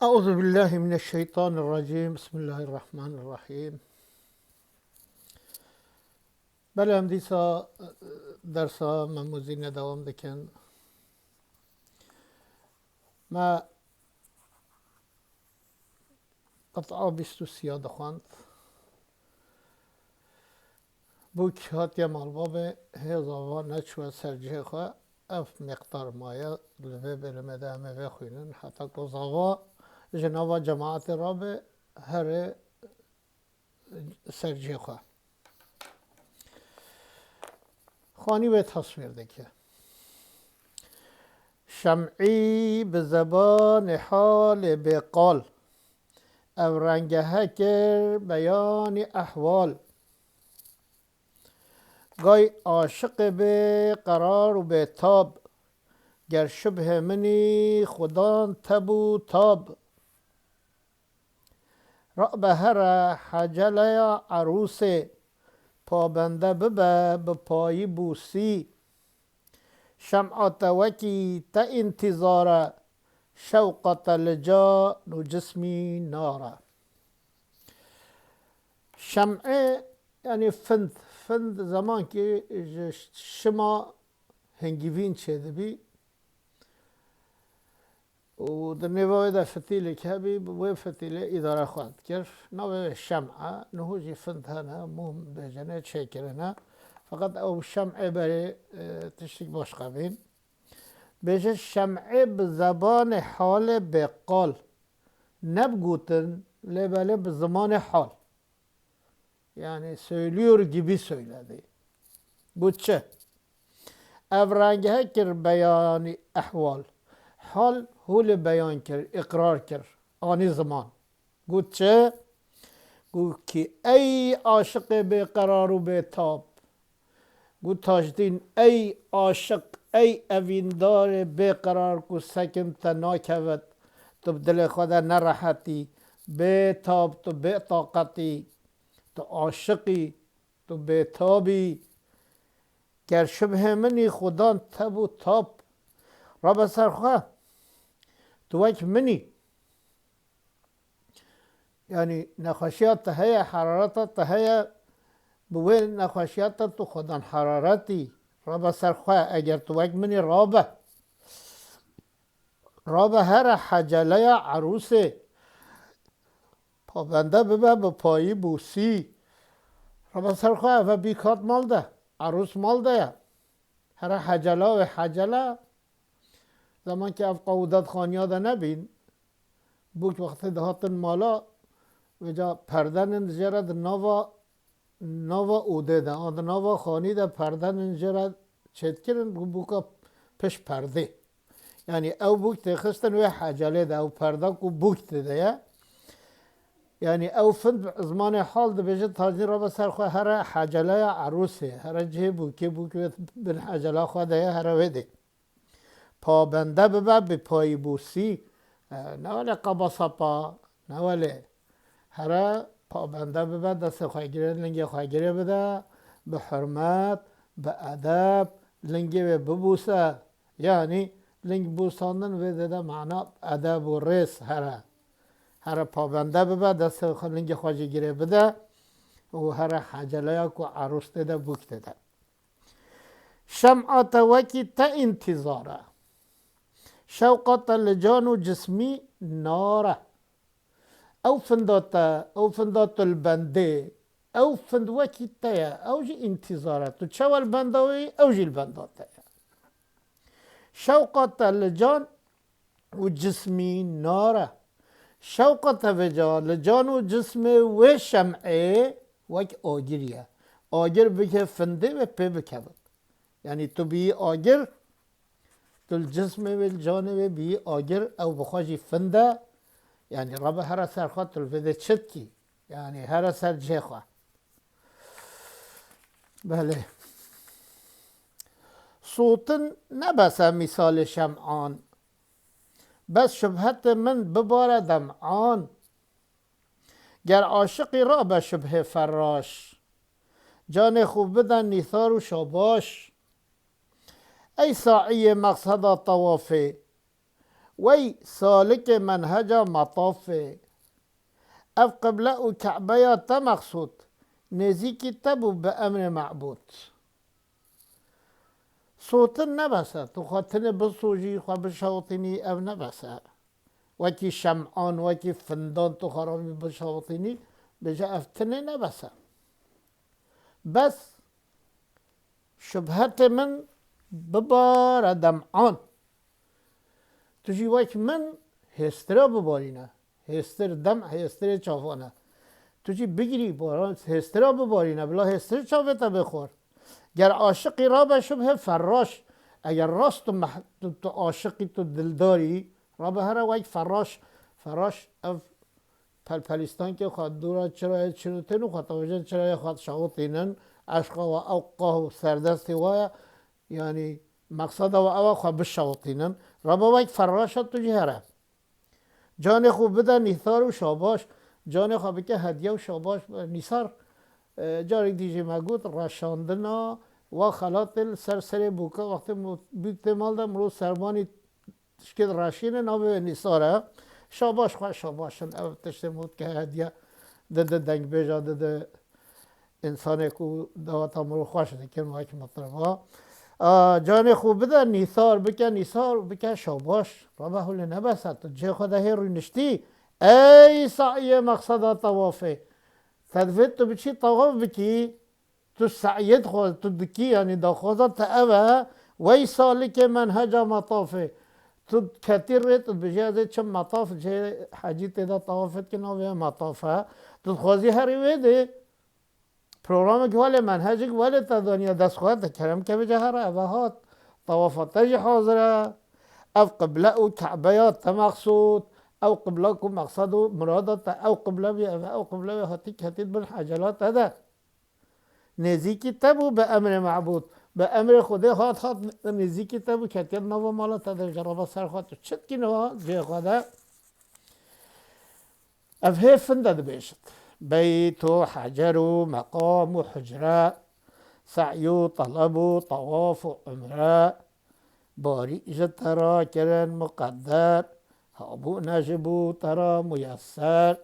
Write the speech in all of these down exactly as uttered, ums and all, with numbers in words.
Euzu billahi mineşşeytanirracim. Bismillahirrahmanirrahim. Belê, em dîsa, e, dersa Memûzînê dewam dikin. Me qit'a bîst û sê dixwend. Bûk hatiye malbabê, hê zava neçûye ser cihê xwe, ev miqdar maye li vê bêlimê de em ê vexwînin, heta ku zava ji nava cemaetê rabe, here ser cihê xwe. Xanî wê taswîr dike. Şem'î bi zebanê halê bêqal, ev rengehê kir beyanî ehwal. Gay aşiqê bê qerar û bêtab, ger şibhê min î xudan teb û tab. Rabe here heceleya erûsê, pabende bibe bi payî bûsî. Şem'a te wekî te întîzar e, şewqa te li can û cismî nar e. Şem'ê, yanî find, find zemankî ji şima hingivîn çêdibî û di nêva wê de fitîlek hebî, bi wê fitîlê îdare xwe dikir. Navê wê şem e, niho jî find hene, mûm bêjine, çêkirine. Feqet ew şem'ê berê, e, tiştik başqa bîn. Bêje şem'ê bi zebanê halê bêqal. Ne bi gotin, lê belê bi zimanê hal. Yani söylüyor gibi söyledi. Got çi? Ev rengehê kir beyanî ehwal. Hal holê beyan kir, îqrar kir. Anî ziman. Got çi? Got ki ey aşiqê bêqerar û bêtab. Got Tajdîn, ey aşiq, ey evîndarê bêqerar ku sekin te nakevit, tu bi dilê xwe de nerehetî, bêtab, tu bêtaqetî, tu aşiqî, tu bêtabî. Ger şibhê min î xudan teb û tab. Rabe ser xwe, tu wek min î. Yanî nexweşiya te heye, herareta te heye, bi wê nexweşiya te tu xwedan heraretî, rabe ser xwe, eger tu wek min î rabe. Rabe here heceleya erûsê, pabende bibe bi payî bûsî. Rabe ser xwe, eve bîk hat mal de, erûs mal de ye. Here hecela wê hecela, zemankî ev qawûdet xaniya de nebîn, bûk wextê dihatin mala, vêca perdenin jê re di nava, nava odê de, an di nava xanî de perdenin jê re çêdikirin, bûka pişt perdê. Yanî ew bûk têxistin wê hecelê de, ew perda ku bûk tê de ye. Yanî ew find bi zimanê hal dibêje, Tajdîn rabe ser xwe, here heceleya erûsê, here cihê bûkê, bûk wê bin hecela xwe de ye, here wê dê. Pabende bibe bi payî bûsî. E, ne wele qaba sapa, ne wele. Here pabende bibe, destê xwe girê, lingê xwe girê bide, bi hurmet, bi edeb, lingê wê bibûse. Yanî ling bûsandin vê dide mana edeb û rêz here. Here pabende bibe, destê xwe, lingê xwe jî girê bide û here heceleya ku erûs tê de, bûk tê de. Şem'a te wekî te întîzar e. Şewqa te li can û cismî nar e. Ew finda te, ew finda tu li bendê, ew find wekî te ye, ew jî întîzar e. Tu çawa li benda wê yî, ew jî li benda te ye. Şewqa te li can û cismî nar e. Şewqa te vêca li can û cismê wê şem'ê wek agir ye. Agir bike findê ve pê bikevit. Yanî tu biyî agir, tu li cismê wê, li canê wê biyî agir, ew bi xwe jî find e. Yanî rabe here ser xwe, tu li vê de çi dikî? Yanî here ser cihê xwe. Belê. Sotin ne bes e mîsalê şem'an. Bes şibhetê min bibare dem'an. Ger aşiqî rabe şibhê ferraş. Canê xwe bide nîsar û şabaş. Ey saiyê meqseda tewafê. Wey salikê menheca metafê, ev qible û Ke'beya te mexsûd, nêzîkî te bû bi emrê mebûd. Sotin ne bes e, tu xwe tinê bisojî, xwe bişewitînî, ev ne bes e. Wekî şem'an, wekî findan tu xwe rabî bişewitînî, bêje ev tinê ne bes e. Bes şubhetê min bibare dem'an. Tu jî wek min hêstira bibarîne. Hêstir dem, hêstirê çavan e. Tu jî bigirî, bara hêstira bibarîne, bila hêstir çavê te bê xwar. Ger aşiqî rabe şubhê ferraş. Eger rast tu meh-, tu, tu aşiqî, tu dildarî, rabe here wek ferraş. Ferraş ev pelpelîstankê xwe dûra çirayê çirûtên û xwe tewêjên çirayê xwe dişewitînin. Eşqa we ew qah û serdestê we ye. Yanî meqseda we ew e xwe bişewitînin. Rabe wek ferraşa tu jî here. Canê xwe bide nîsar û şabaş. Canê xwe bike hediye û şabaş. Nîsar, e, carek dî jî me got, reşandina wa xelatê li ser serê bûka, wextê mo-, bûk tê mal de mirov serbanî tişkê direşîne, navê wê nîsar e. Şabaş xwe şabaş in, ev tiştê mot ke hediye dide dengbêja, dide însanê ku daweta mirov xweş dikin, wek mitriba. A, canê xwe bide nîsar, bike nîsar, bike şabaş. Rebe hûlê nebese, tu cihê xwe de hê rûniştî. Ey saiyê meqseda tewafê. Te divê tu biçî tewaf bikî. Tu se'yê dixwe-, tu dikî, yanî daxwaza te ev e, wey salikê menheca metafê. Tu ketî rê, tu dibêjî, ez ê çim metaf, cihê hecî tê de tewaf dikin, navê metaf e. Tu dixwazî herî wê dê. Programek welê, menhecek welê te daniye dest xwe, te kerem ke bêje here, eve hat. Tewafa te jî hazir e. Ev qible û Ke'beya te mexsûd. Ew qibla ku meqsed û mirada te ew qible bî, eve ew qible wê hatî ketî bin hecela te de. Nêzîkî te bû bi emrê mebûd. Bi emrê Xwedê hat, hat nêzîkî te bû, ketiye di nava mala te de, ji reva ser xwe tu çi dikî niha cihê xwe de? Ev hê fin de dibêjit. Beyt û hecer û meqam û hucre, se'y û teleb û tewaf û umre, barî ji te re kirin muqedder, hebûne ji bo te re muyesser.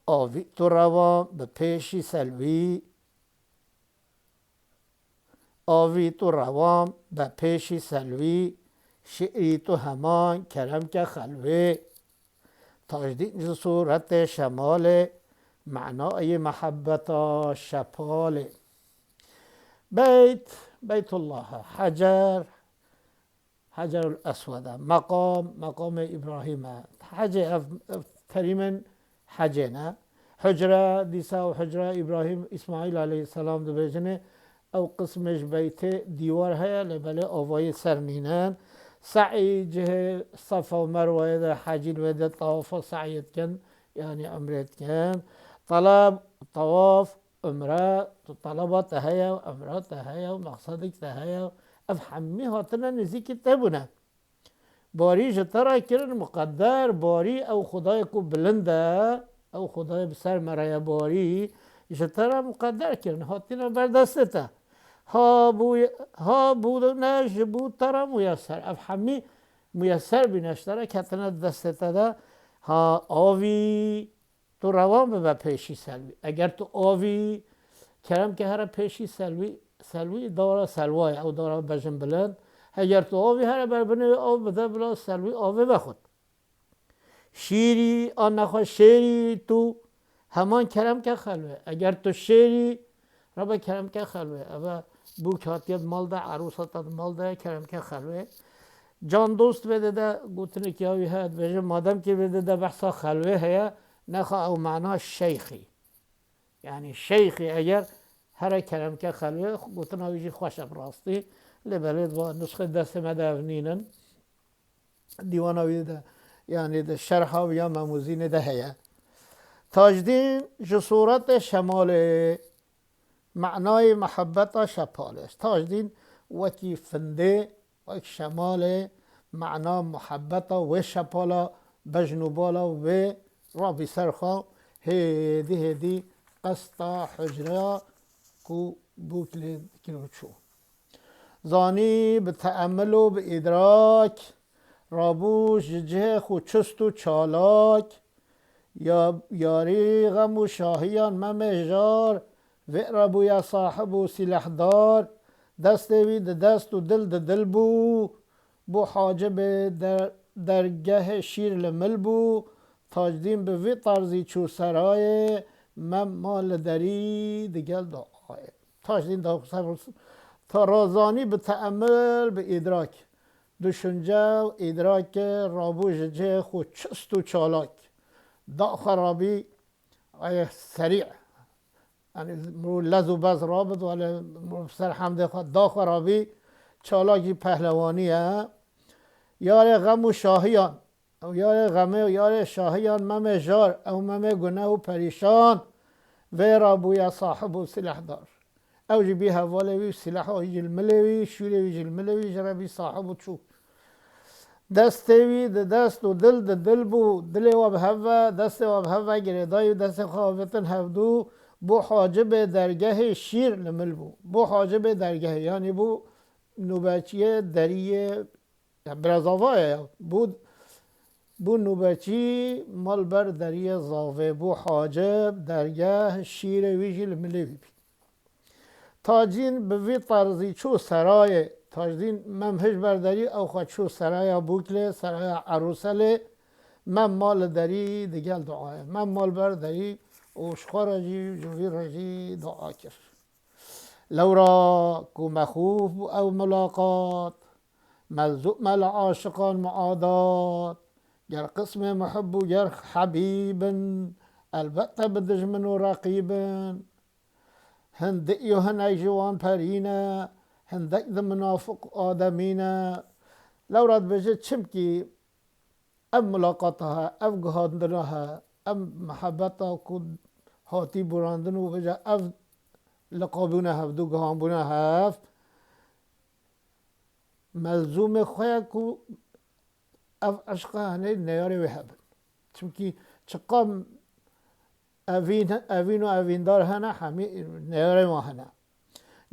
Avî tu rewan bi pêşî selwî, avî tu rewan bi pêşî selwî, şi'rî tu heman kerem ke xelwê. Tajdîn ji sûretê şemalê, menayê mehebbeta şepalê. Beyt, Beytullah e, Hecer, Hecerul Eswed e. Meqam, meqamê Îbrahîm e. Hecê ev, ev terîmên hecê ne. Hucre, dîsa ew hucre Îbrahîm, Îsmaîl aleyhisselam dibêjinê, ew qismê ji beytê dîwar heye, lê belê avayî ser nînin. Se'î cihê Sefa û Merweyê de hecî li wê de tewafa se'yê dikin, yanî umrê dikin. Teleb, tewaf, umre, tu teleba te heye, umra te heye, mexsedek te heye, ev hemî hatine nêzîkî te bûne. Barî ji te re kirin muqedder, barî ew Xwedayê ku bilind e, ew Xwedayê bi ser me re ye barî, ji te re muqedder kirin, hatine ber destê te. Ha bû, ha bûne ji bo te re muyeser. Ev hemî muyeser bîne, ji te re ketine destê te de. Ha avî, tu rewan bibe pêşî selwî. Eger tu avî, kerem ke here pêşî selwî, selwî dara selwa ye, ew dara bejin bilind. Heger tu avî here ber binê wê av bide bila selwî avê vexwit. Şîrî, an nexwe şêrî tu heman kerem ke xelwê. Eger tu şêrî, rebe kerem ke xelwê. Eve bûk hatiye di mal de, erûsa te di mal de, kerem ke xelwê. Can Dost vê de de gotinek ya wî heye, dibêje, madem ki vê de de behsa xelwê heye, nexa ew mana şeyxî. Yanî şeyxî eger here kerem ke xelwê, gotina wî jî xweş e bi rastî. Lê belê va nusxê destê me de ev nînin. Dîwana wî de, yanî di şerha wî ya Memûzînê de heye. Tajdîn ji sûretê şemalê, menayê mehebeta şepalê. Tajdîn wekî findê, wek şemalê, mena muhebbeta wê şepala, bejn û bala wê rabî ser xwe, hêdî hêdî qesta hucreya ku bûk lê dikir û çû. Zanî bi teemil û bi îdrak, Rabû ji cihê xwe çust û çalak, ya, yarî xem û şahiyan Memê Jar, vê re bûye sahib û sîlehdar, destê wî di dest û dil di dil bû, bû hacibê der-, dergehê şîr li mil bû, Tacdîn bi vî tarzî çû serayê, Mem ma li derî digel duayê. Tacdîn da xwe ser ta razanî bi teemil, bi îdrak, düşünce û îdrak rabû ji cihê xwe çust û çalak. Da xwe rabî, ay serî. Yani mirov lez û bez rabit, wele mirov ser hemdê xwe, da xwe rabî, çalakî pehlewanî ye. Yarê xem û şahiyan, ew yarê xemê û yarê şahiyan Memê Jar, ew Memê guneh û perîşan, vê re bûye sahib û silehdar. Ew jî bî hevalê wî, sîleha wî jî li milê wî, şûrê wî jî li milê wî, ji re bî sahib û çû. Destê wî di dest û dil di dil bû, dilê wa bi hev ve, destê wa bi hev ve girêdayî û destê xwe avêtin hevdû, bû hacibê dergehê şîr li mil bû. Bû hacibê dergehê, yanî bû nûbeçiyê deriyê, ya, biraz ava ye ya. Bû, bû nûbeçî mal ber deriyê zavê, bû hacib, dergeh, şîrê wî jî li milê wî bî. Tacîn bi vî tarzî çû serayê. Tacdîn Mem hij ber derî ew xwe çû seraya Bûklê, seraya Erûselê. Mem ma li derî digel duayê. Mem mal ber derî û ji xwe re jî, ji vî re jî dua kir. Lewra ku mexûf bû ew mulaqat, mezû me li aşiqan muadat. Ger qismê muhib û ger hebîb in, elbette bi dijmin û reqîb in. Hin di'yo hinek ji wan perî ne, hindek di minafiq û ademî ne. Lewra dibêje, çimkî ev mulaqata he, ev gihandina he, ev mihebeta ku hatî borandin û bêje ev liqabûne hev, du gihanbûne hev, melzûmê xwe ye ku ev eşqa hene neyarê wê hebin. Çimkî çiqa evîn, evîn û evîndar hene, hemî neyarê wan hene.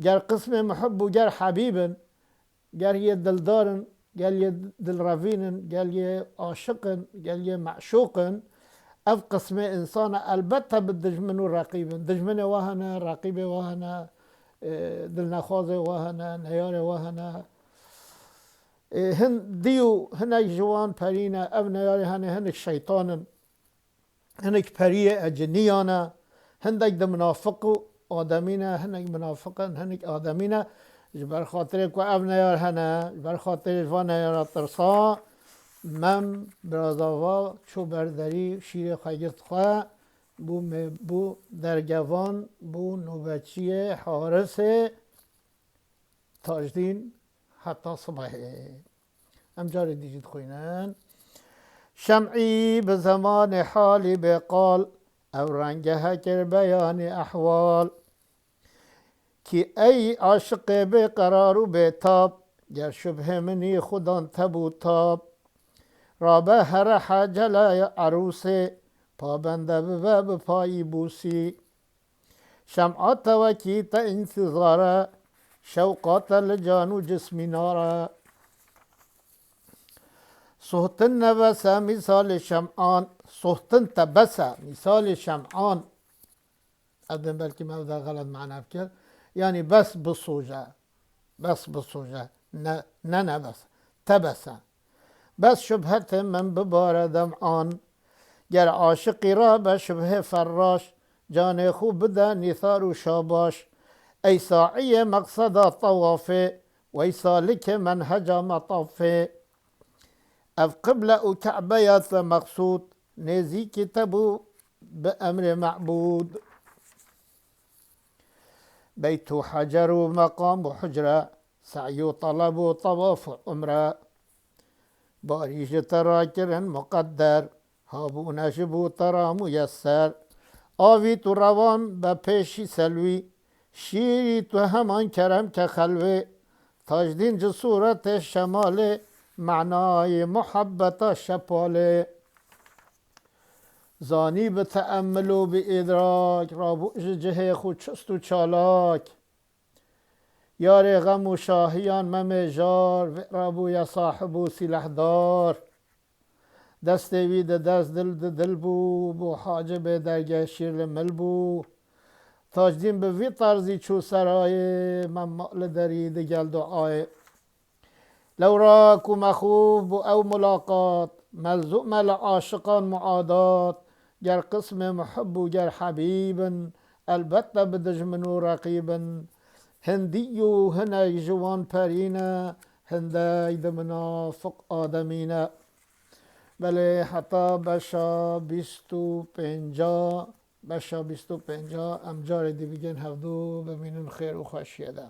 Ger qismê muhib û ger hebîb in, ger yê dildar in, ger yê dilrevîn in, ger yê aşiq in, ger yê meşûq in, ev qismê însan e, elbette bi dijmin û reqîb in. Dijminê wa hene, reqîbê wa hene, e, dilnexwazê wa hene, neyarê wa hene. E, hin dî û hinek ji wan perî ne, ev neyarê hene, hinek şeytan in. Hinek periyê e, ciniyan e, hindek di minafiq û ademî ne, hinek minafiq in, hinek ademî ne. Ji ber xatirê ku ev neyar hene, ji ber xatirê ji van neyara tirsa, Mem birazava çû ber derî, şîrê xwe girt xwe, bû mê-, bû dergevan, bû nûbeçiyê Harisê. Tacdîn heta sibehê. Em carê dî jî dixwînin. Şem'î bi zemanê halî bê qal, ew rengehekê beyanî ehwal. Kî ey aşiqê bê qerar û bê tab, ger şubhê min î xudan tebû tab. Rabe here hecelaya erûsê, pabende bibe bi payî bûsî. Şem'a te wekî te întîzar e, şewqa te li can û cismî nar e. Sohtin ne bes e mîsalê şem'an, sohtin te bes e mîsalê şem'an. Ev din belkî me ev de xelet mana bikir. Yanî bes bisoje. Bes bisoje. Ne, ne, ne bes. Te bes e. Bes şubhetê min bibare dem'an. Ger aşiqî rabe şubhê ferraş, canê xwe bide nîsar û şabaş. Ey saiyê meqseda tewafê, wey salikê menheca metafê. Ev qible û Ke'beya te meqsûd, nêzîkî te bû bi emrê mebûd. Beyt û hecer û meqam û hucre, se'y û teleb û tewaf û umre. Barî ji te re kirin muqedder, habûne ji bo te re muyesser. Avî tu rewan be pêşî selwî, şîrî tu heman kerem ke xelwê. Tacdîn ji sûretê şemalê, menayê muhebbeta şepalê. Zanî bi teemmil û bi îdrak, rabû ji cihê xwe çust û çalak. Yarê xem û şahiyan Memê Jar, vê re bûye sahib û sîlehdar. Destê wî di dest, dil di dil bû, bû hacibê dergeh şîr li mil bû. Tacdîn bi vî terzî çû serayê, Mem li derî digel duayê. Lewra ku mexûf bû ew mulaqat, melzûm e li aşiqan muadat, ger qismê muhib û ger hebîb in, elbette bi dijmin û reqîb in. Hindî û hinek ji wan perî ne, hindek di minafiq ademî ne. Belê heta beşa bîst û pênca, beşa bîst û pênca em carê dî bigên hevdû bimînin xêr û xweşiyê de.